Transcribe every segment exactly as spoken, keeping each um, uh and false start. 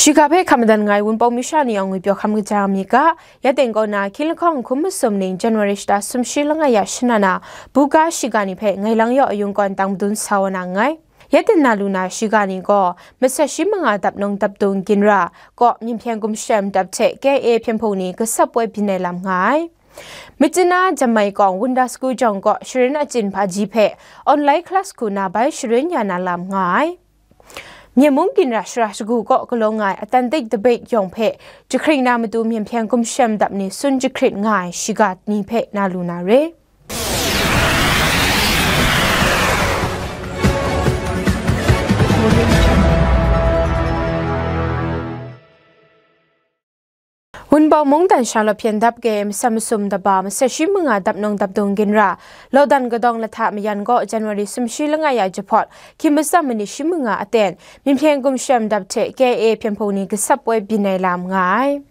Shiga hpe hkam madan ngai Wunpawng masha ni yawng ngwi pyaw hkam kaja mi ga, ya teng kaw na hkying lahkawng hkum masum ning January shata sumshi langai ya shana na, buga shiga ni hpe ngai lang yaw ayung kawn tang madun sa wa na nngai. Ya teng na lu na shiga ni gaw, masat shi manga dap nawng dap dung ginra, kaw Myinhpyen gumshem dap hte K I A hpyen hpung ni gasap woi byin ai lam nga ai. Myitkyina Jemmai kawng Wunda School jawng kaw sharin achyin hpaji hpe online class hku na bai sharin ya na lam nga ai. Myen mung ginra shara shagu kaw galaw nga ai Atlantic debate yawng hpe jahkring na matu Myinhpyen gumshem dap ni tsun jahkrit nga ai shiga ni hpe na lu na re. Wunpawng mungdan sha lawp hpyen dap ke masat masum daba masat shi manga dap nawng dap dung ginra, Lawdan kadawng lahta mayan gaw January sumshi langai ya jahpawt, hkying matsam manit shi manga aten, Myinhpyen gumshem dap hte K I A hpyen hpung ni gasap woi byin ai lam nga ai.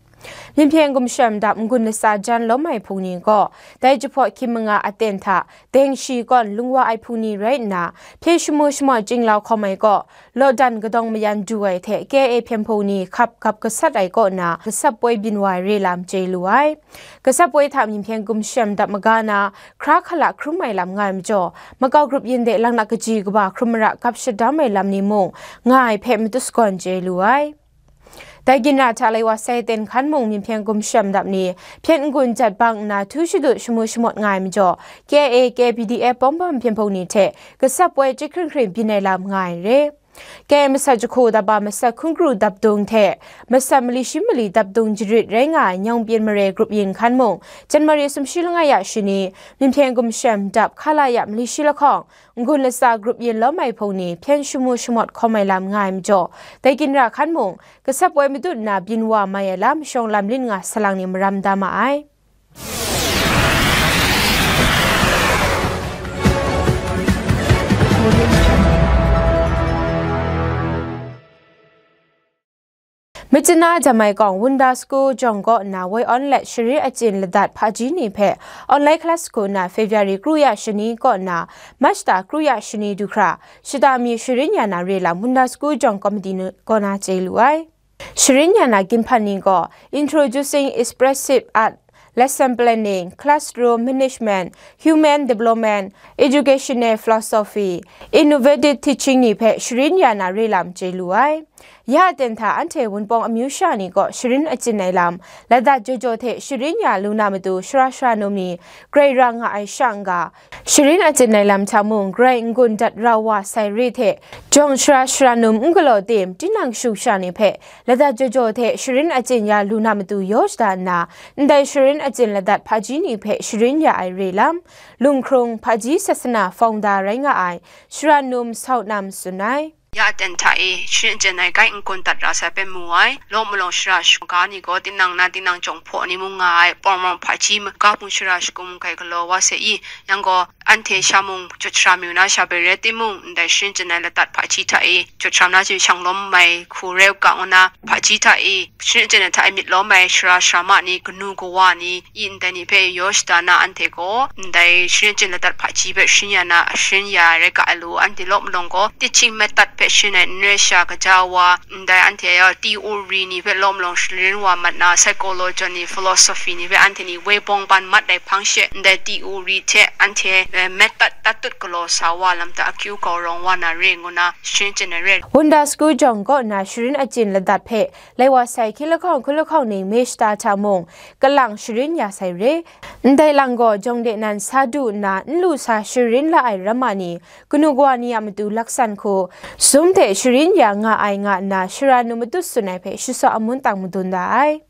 Myinhpyen gumshem dap n-gun latsa jan lawm ai hpung ni gaw, dai jahpawt hkying manga aten hta, deng shi kawn lung wa ai hpung ni rai nna, hpye shamu shamawt chyinglau hkawm ai kaw, Lawdan kadawng mayan du ai hte K I A hpyen hpung ni hkap gap gasat ai kaw na gasap woi byin wa ai re lam chye lu ai. Gasap woi hta Myinhpyen gumshem dap maga na hkra hkala hkrum ai lam nga ai majaw, makau grup yin de lang na kaji kaba hkrum mara gap shadam ai lam ni mung nga ai hpe matut sagawn chye lu ai. Dai ginra hta lai wa sai ten hkan mung Myinhpyen gumshem dap ni hpyen n-gun jat bang nna htu shadut shamu shamawt nga ai majaw, K I A, K P D F pawng bam hpyen hpung ni hte gasap woi chyahkring hkring byin ai lam nga ai re. K I A masat jahku daba masat hkun kru dap dung hte masat mali shi mali dap dung jarit rai nga ai Nyawng Pyin Mare grup yin hkan mung, January sumshi langai ya shani, Myinhpyen gumshem dap hkala ya mali shi lahkawng, n-gun latsa grup yin lawm ai hpung ni hpyen shamu shamawt hkawm ai lam nga ai majaw, dai ginra hkan mung, gasap woi matut nna byin wa mai ai lam shawng lam lit nga salang ni maram da ma ai. Myitkyina Jemmai kawng Wunda School jawng kaw nna woi awn let sharin achyin ladat hpaji ni hpe online class hku nna February kru ya shani kaw nna March ta kru ya shani du hkra shata mi sharin ya na re lam Wunda School jawng komiti ni kaw na chye lu ai. Sharin ya na ginhpan ni gaw Introducing Expressive Art, Lesson Planning, Classroom Management, Human Development, Educational Philosophy, Innovative Teaching ni hpe sharin ya na re lam chye lu ai. Ya aten hta anhte Wunpawng amyu sha ni gaw sharin achyin ai lam, ladat jaw jaw hte sharin ya lu na matu shara shara num ni grai ra nga ai sha n-ga, sharin achyin ai lam hta mung grai n-gun dat rau wa sai re hte, jawng shara shara num n galaw tim tinang shu sha ni hpe ladat jaw jaw hte sharin achyin ya lu na matu yaw shada nna, ndai sharin achyin ladat hpaji ni hpe sharin ya ai re lam, lunghkrung hpaji sasana founder rai nga ai shara num Sau Nam tsun ai. Ya aten hta e, sharin achyin ai grai n-gun dat ra sai hpe mu ai, law malawng shara shaga ni gaw tinang na tinang jawng hpaw ni mung nga ai, pawng mawng hpaji maga hpung shara shagun mung hkai galaw wa sai i, yang gaw, anhte sha mung jawt sharam yu na sha bai rai timung, ndai sharin achyin ai ladat hpaji hta e jawt sharam na chyu shang lawm mai hku rai u ga, ngu na hpaji hta e sharin achyin ai hta e myit lawm ai shara sharama ni, kanu kawa ni, i ndai ni hpe yaw shada na, anhte gaw ndai sharin achyin ladat hpaji hpe sharin ya na, sharin ya ai rai ga ai lu, anhte law malawng gaw teaching method hpe sharin ai n rai sha, gaja wa, ndai anhte a theory ni hpe law malawng sharin wa mat na, psychology ni, philosophy ni hpe anhte ni woi bawng ban mat ai hpang she, ndai theory hte anhte, eh, method tatut galaw sa wa lam hta akyu kau rawng wa na re ngu na sharin chyen ai re. Wunda School jawng kaw na sharin achyin ladat hpe lai wa sai hkying lahkawng hkun lahkawng ning me shata hta mung, kalang sharin ya sai re. Ndai lang gaw jawng de nan sa du nna n lu sa sharin la ai ramma ni, kanu kawa ni a matu laksan hku, sum hte sharin ya nga ai nga nna, shara nu matut tsun ai hpe shasaw amun tang madun da ai.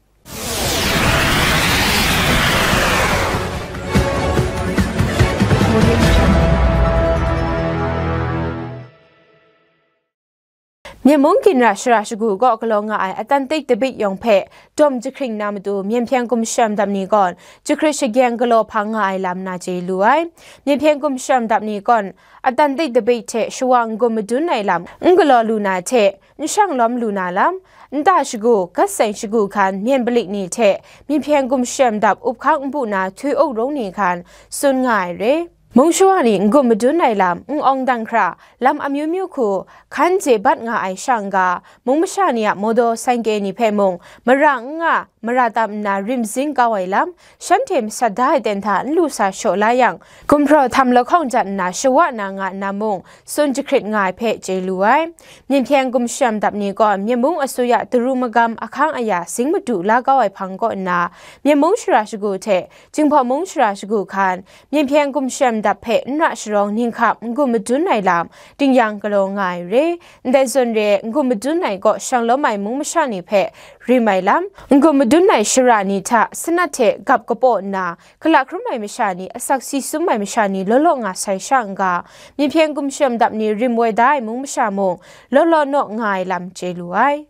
Myen mung ginra shara shagu kaw galaw nga ai Atlantic debate yawng hpe dawm jahkring na matu, Myen hpyen gumshem dap ni gawn jahkrit shagyeng galaw hpang nga ai lam na chye lu ai. Myen hpyen gumshem dap ni gawn Atlantic debate hte shawa n-gun madun ai lam n galaw lu na hte, n shang lawm lu na lam, nta shagu, gat seng shagu hkan, myen palik ni hte Myen hpyen gumshem dap up hkang npu na htoi up rung ni hkan tsun nga ai re. Mung shawa ni n-gun madun ai lam, n-awng dang hkra, lam amyu myu hku, hkan je bat nga ai sha n-ga, mung masha ni a motor saingke ni hpe mung, mara n nga, mara tam nna rim zing kau ai lam, shanhte masat da ai ten hta n lu sa shaw la yang, gumhpraw htam lahkawng jan nna shawa na nga nna mung, tsun jahkrit nga ai hpe chye lu ai. Myen hpyen gumshem dap ni gaw Myen mung asuya daru magam ahkang aya sing madu la kau ai hpang kaw nna, Myen mung shara shagu hte Jinghpaw mung shara shagu hkan, Myen hpyen gumshem dap hpe n ra sharawng ninghkap n-gun madun ai lam, ding yang galaw nga ai re. Ndai zawn re, n-gun madun ai kaw shang lawm ai mung masha ni hpe rim ai lam, n-gun madun ai shara ni hta sanat hte gap kapaw nna, gala hkrum ai masha ni, asak si sum ai masha ni law law nga sai sha n-ga, Myen hpyen gumshem dap ni rim woi da ai mung masha mung, law law naw nga ai lam chye lu ai.